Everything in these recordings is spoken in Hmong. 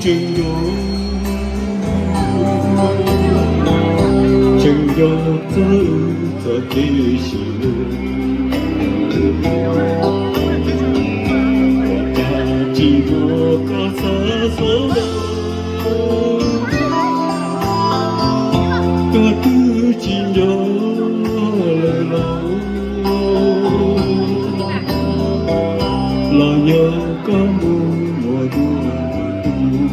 Tseem nco, tseem nco txog wb txoj kev sib hlub, ua cas tsis hnov koj xav xov lawm, koj twb tsis nco lawm los, los yog koj mus muaj dua lwm tus.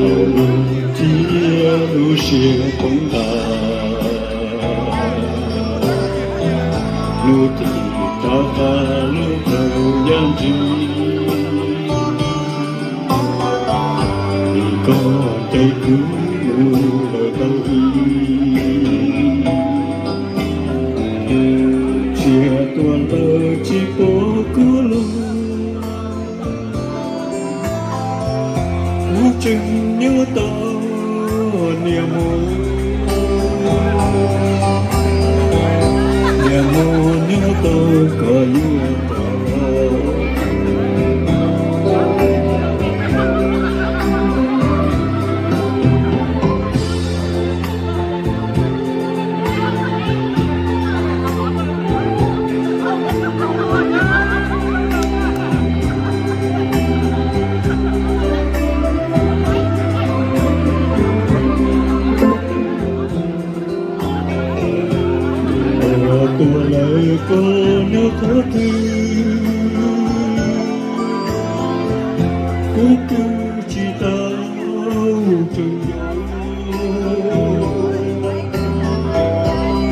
Thaum lub cia lub siab poob tas, lub cev rov qab lub plawv yam ntsis, vim koj ncaim kuv mus lawm ntau ib, tsiag tuaj lawm tsis pom koj los. Kuv tseem nyob tau niam mos, niam mos nyob tau koj yuav tau. Tuaj lawm koj nyob qhov twg, kuv twb tsis tau tseem nco,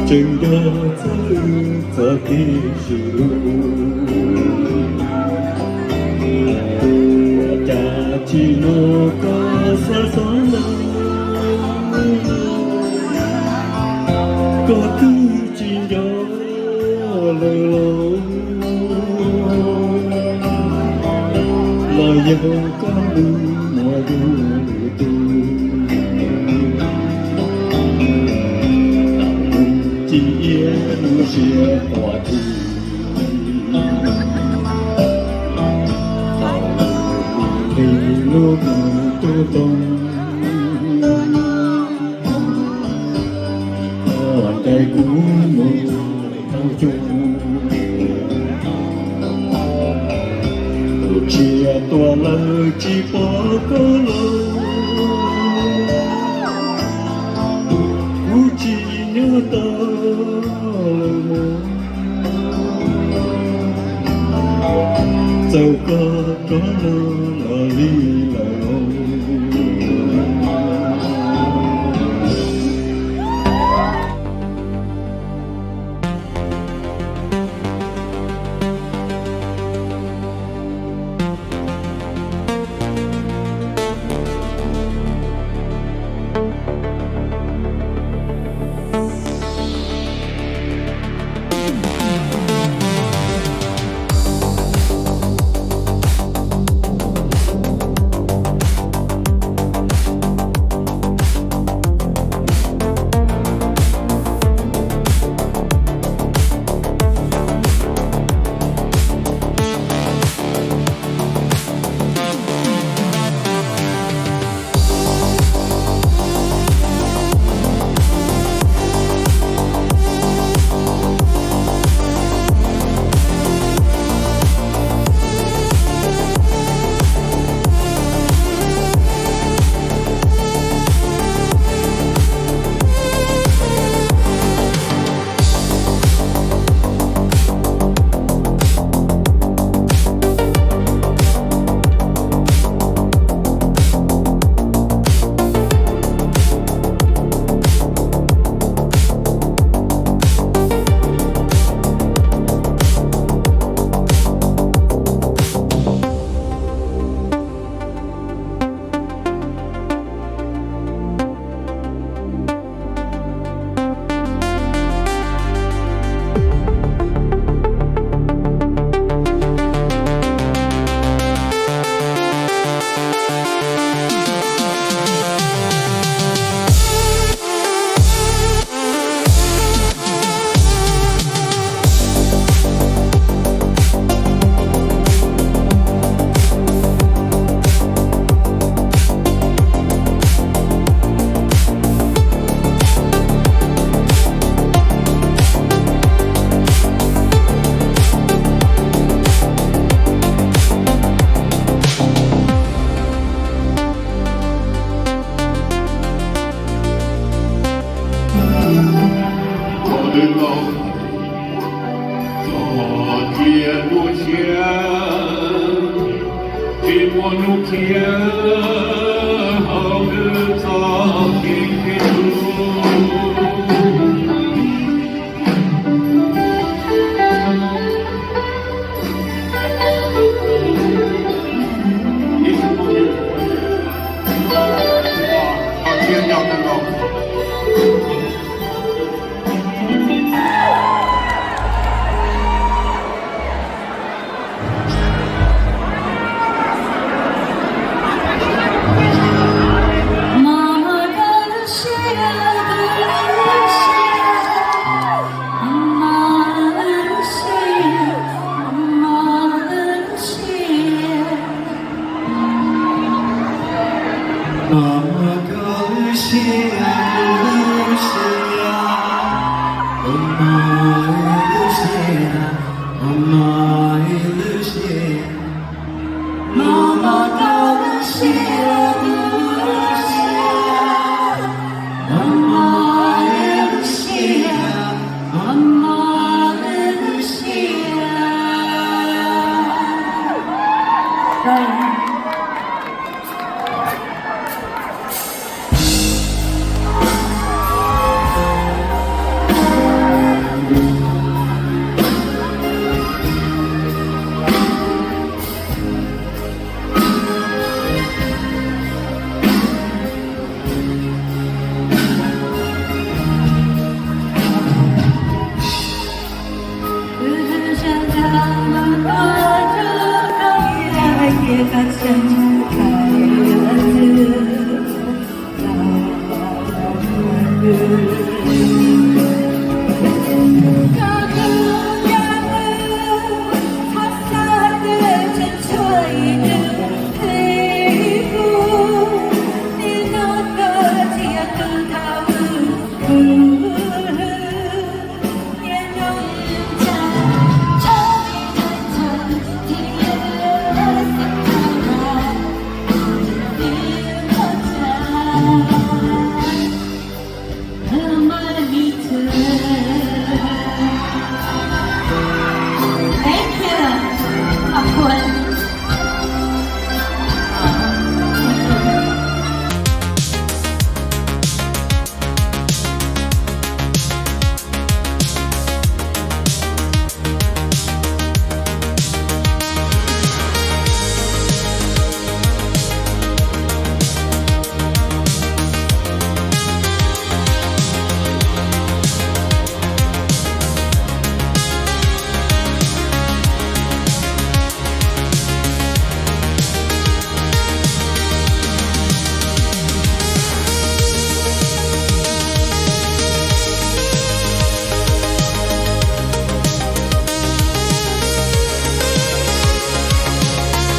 tseem nco txog wb txoj kev sib hlub, ua cas tsis hnov koj xav xov lawm, koj twb tsis nco lawm los, los yog koj mus muaj dua lwm tus. Thaum lub cia lub siab quaj thim, thaum lub nqhis lub nug tub toog, koj ncaim kuv mus tau cuag, kuv tsiag tuaj lawm tsis pom koj los, kuv tsis nyob tau lawm mog, txawm koj rov los los li lawm los. Ua nub qhia hauv nws txoj kev hlub. Mama, koj lub siab, lub siab, mama, lub siab, mama, lub siab. Mama, koj lub siab, lub siab, mama, lub siab, mama, lub siab.